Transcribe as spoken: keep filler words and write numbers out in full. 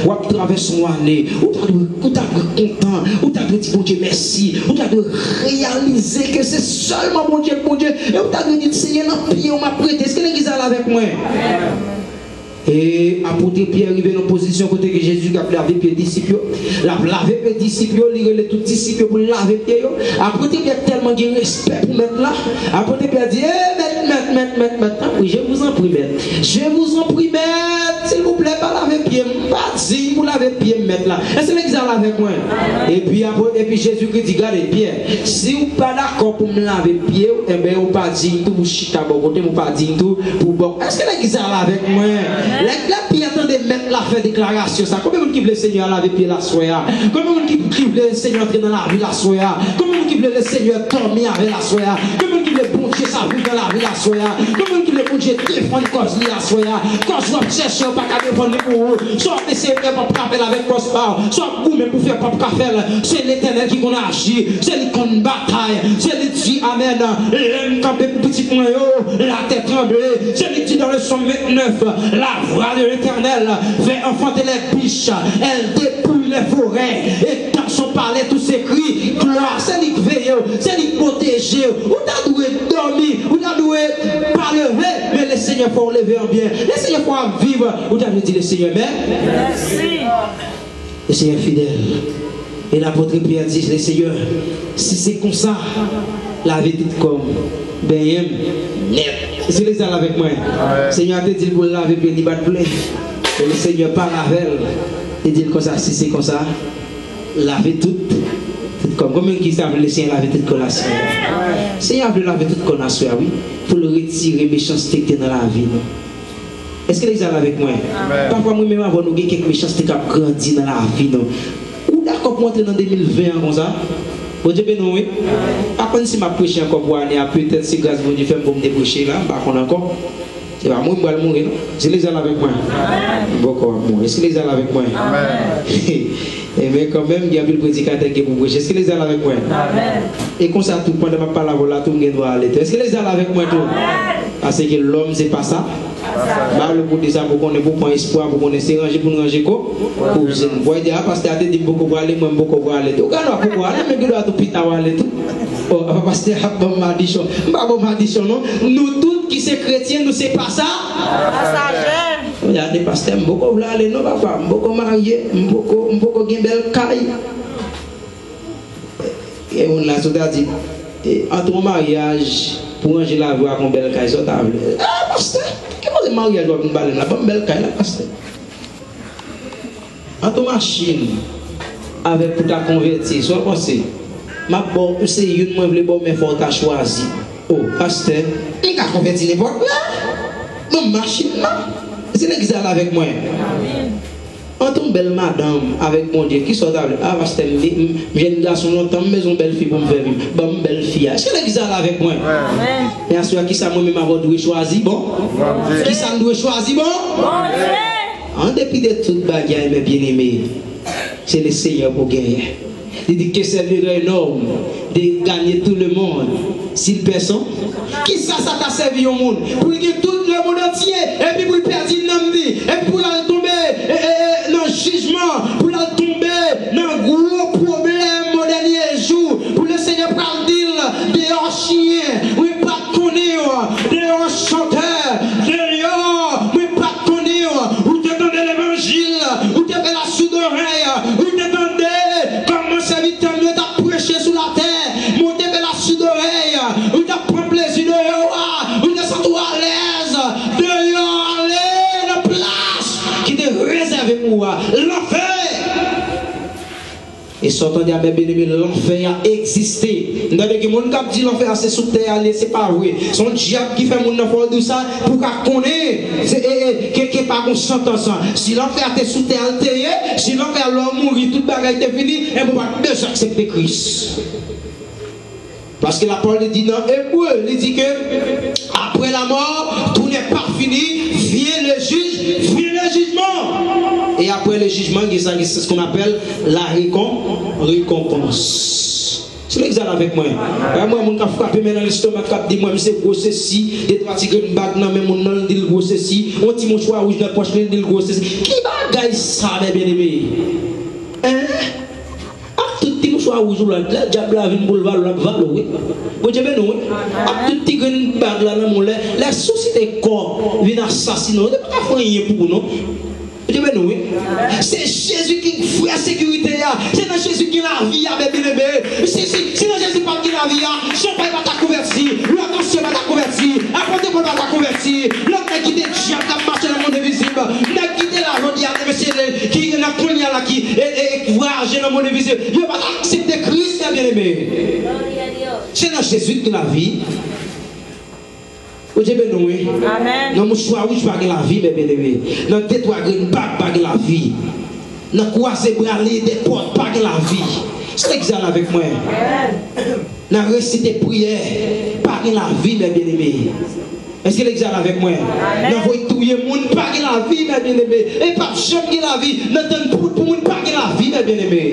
W ap travèse yon ane, ou ta dwe, ou ta dwe kontan, ou ta dwe di Bondye mèsi, ou ta dwe reyalize ke se sèlman Bondye k Bondye, e ou ta dwe di, Senyè, nan pye w m ap rete. Èske legliz la la avèk mwen? E apot Pyè rive nan pozisyon kote ke Jezi ap lave pye disip yo. L ap lave pye disip yo, li rele tout disip yo pou l lave pye yo. Apot Pyè tèlman gen respè pou mèt la. Apot Pyè di, "E mèt, mèt, mèt, mèt, mèt, tanpri, je vous en prie, mèt. Je vous en prie, mèt, silvouplè, pa lave pye m. M pa diy pou lave pye m, mèt la." Èske legliz la la avèk mwen? Epi apot, epi Jezikri di, "Gade, Pyè, si w pa dakò pou m lave pye w, enben, ou pa diy tou pou chita bò kote m, ou pa diy tou pou bò." Èske legliz la la avèk mwen? Lè, lè Pyè tande mèt la fè deklarasyon sa, konbyen moun ki vle Senyè a lave pye l aswè a? Konbyen moun ki, ki vle Senyè antre nan lavi l aswè a? Konbyen moun ki vle le Senyè dòmi avè l aswè a? Konbyen moun ki vle Bondye sa viv nan lavi l aswè a? Konbyen moun ki vle Bondye defann kòz li aswè a? Kòz w ap chèche, w pa ka defann li pou ou. Sa w ap eseye fè, p ap ka fè l avèk fòs pa w. Sa w ap goumen pou fè, p ap ka fè l. Se Letènèl ki konn aji, se li k konn batay, se li k di amèn. Lè m kanpe pou pitit mwen yo, latè tranble. Se li k di dans le psaume vingt-neuf, la voix de l'Éternel fait enfanter les biches, elle dépouille les forêts, et dans son palais tout s'écrie gloire. Se li k veye w, se li k pwoteje w. Ou ta dwe dòmi, ou ta dwe pa leve, men le Senyè fè w leve an byen. Le Senyè fè w ap viv, ou ta dwe di le Senyè mèsi. Le Senyè fidèl. E lapot Pyè di, le Senyè, si se konsa, lave tout kò m, benyen m nèt. Èske legliz la avèk mwen? Senyè a te di l pou l lave pye li, pa t vle. E le Senyè pa lave l. Li di l konsa, si se konsa, lave tout, tout kò m. Konbyen ki sa vle le Senyè lave tout kò l aswè a? Senyè a vle lave tout kò n aswè a, wi. Pou l retire mechanste ki te nan lavi nou. Èske legliz la avèk mwen? Pafwa, mwen menm avè w, nou gen kèk mechanste k ap grandi nan lavi nou. Ou dakò pou antre nan de mil ven an konsa? Bondye beni w, wi. Pa konn si m ap preche ankò pou ane a, petèt si gras Bondye fè m bon, m te preche la, m pa konn ankò. Se pa mouri m pral mouri, non. Èske legliz la avèk mwen? M poko ap mouri. Èske legliz la avèk mwen? Ebyen, kanmenm, gen anpil predikatè ki gen pou preche. Èske legliz la avèk mwen? E konsa tou, pandan m ap pale avè w la tou, m gen dwa ale tou. Èske legliz la avèk mwen tou? Paske lòm se pa sa. M pa vle pou di sa, pou konnen, pou pran espwa, pou konnen se ranje pou n ranje kò, kouzen. Pou di, a, pastè a te di m poko prale, mwen m poko prale tou. Ou gen dwa poko ale, men gen dwa tou pita w ale tou. O, apa pastè a ap ban m madichon. M pa ban w madichon, non. Nou tout ki se kretyen, nou se pasa. Pasajè. Ou di, a, de pastè, m poko vle ale, non, papa. M poko marye, m poko, m poko gen bèl kay. Gen moun la, si w ta di, e, antre yon maryaj pou ranje lavi w ak yon bèl kay, sa w ta vle? A, pastè, ki koze maryaj w ap vin pale m la? Ban m bèl kay la, pastè. Antre yon machin avèk pou ta konvèti, sa w panse? M ap ba w, se youn mwen vle ba w, men fò w ta chwazi. O, pastè, m ka konvèti nenpòt lè. Ban m machin nan. Se legliz la avèk mwen. Antre yon bèl madanm avèk Bondye, kisa w ta vle? A, pastè, m, m, m jèn gason lontan, m bezwen yon bèl fi pou m fè vi m. Ban m bèl fi a. Èske legliz la avèk mwen? Men aswè a, kisa mwen menm avè w dwe chwazi? Bon. Kisa n dwe chwazi? Bon. An depi de tout bagay, men byeneme, se le Senyè pou genyen. Li di, que servirait un homme de gagner tout le monde s'il perd son? Kisa sa ka sèvi yon moun pou l gen tout lemonn antye, epi pou l pèdi nanm li, epi pou l al tonbe, e, e, e, nan jijman, pou l al tonbe nan gwo pwoblèm o dènye jou, pou le Senyè pral di l, deyò chyen, mwen pa t konnen w, deyò chantè, deyò, mwen pa t konnen w, ou te tande levanjil, ou te fè l asou dorèy, ou te tande kòman sèvitè m yo t ap preche sou latè, monte bèl asou dorèy, ou t ap pran plezi deyò a, ou te santi w alèz deyò, ale nan plas ki te rezève pou ou a, lanfè. E sa w tande a, men byeneme, lanfè a egziste. M tande gen moun k ap di lanfè a se sou tè a l ye, se pa vre. Se yon dyab ki fè moun nan fè w di w sa pou w ka konnen se, e, e, ke, ke pa gon santans. Si lanfè a te sou tè a l te ye, si lanfè a lè w mouri tout bagay te fini, enben w pa t bezwen aksepte Kris. Paske lapawòl li di nan Ebre, li di ke après la mort, tout n'est pas fini, vient le juge, vient le jugement. E apre le jijman, gen sa, gen sa qu'on appelle la récom-, récompense. Se legliz la avèk mwen. Wè, mwen, moun k ap frape men nan lestomak, k ap di mwen, m se gwo sesi, de twa ti grenn bag nan men moun nan, l di l gwo sesi, yon ti mouchwa wouj nan pòch li, l di l gwo sesi. Ki bagay? Ay sa, mè byeneme. Hein? Ak tout ti mouchwa wouj ou la, lè dyab la vin pou l vale w, l ap vale w, wi. Bondye beni w, wi. Ak tout ti grenn bag la nan men w, lè, lè sosyete kò vin asasinen w, yo pa ka fè anyen pou ou, non. Bondye beni w, wi. Se Jezi ki vrè sekirite a. Se nan Jezi ki gen lavi a, mè byeneme. Se, se, si nan Jezi pa t gen lavi a, chanpay pa t ap konvèti, lòt ansyen pa t ap konvèti, apot Pòl pa t ap konvèti, lòt nèg ki te dyab k ap mache nan mond envizib, nèg ki te la jodi a, mesye, ki nan kounye a la, ki, e, e, e, ki vwayaje nan mond envizib, yo pa t aksepte Kris, mè byeneme. Se nan Jezi ki lavi. Bondye beni w, wi. Amèn. Nan mouchwa wouj pa gen lavi, mè byeneme. Nan de twa grenn bag pa gen lavi. Nan kwaze bra lye de pòt pa gen lavi. Èske legliz la avèk mwen? Nan resite priyè pa gen lavi, mè byeneme. Èske legliz la avèk mwen? Nan voye touye moun pa gen lavi, mè byeneme. E p ap janm gen lavi nan tann poud pou moun pa gen lavi, mè byeneme.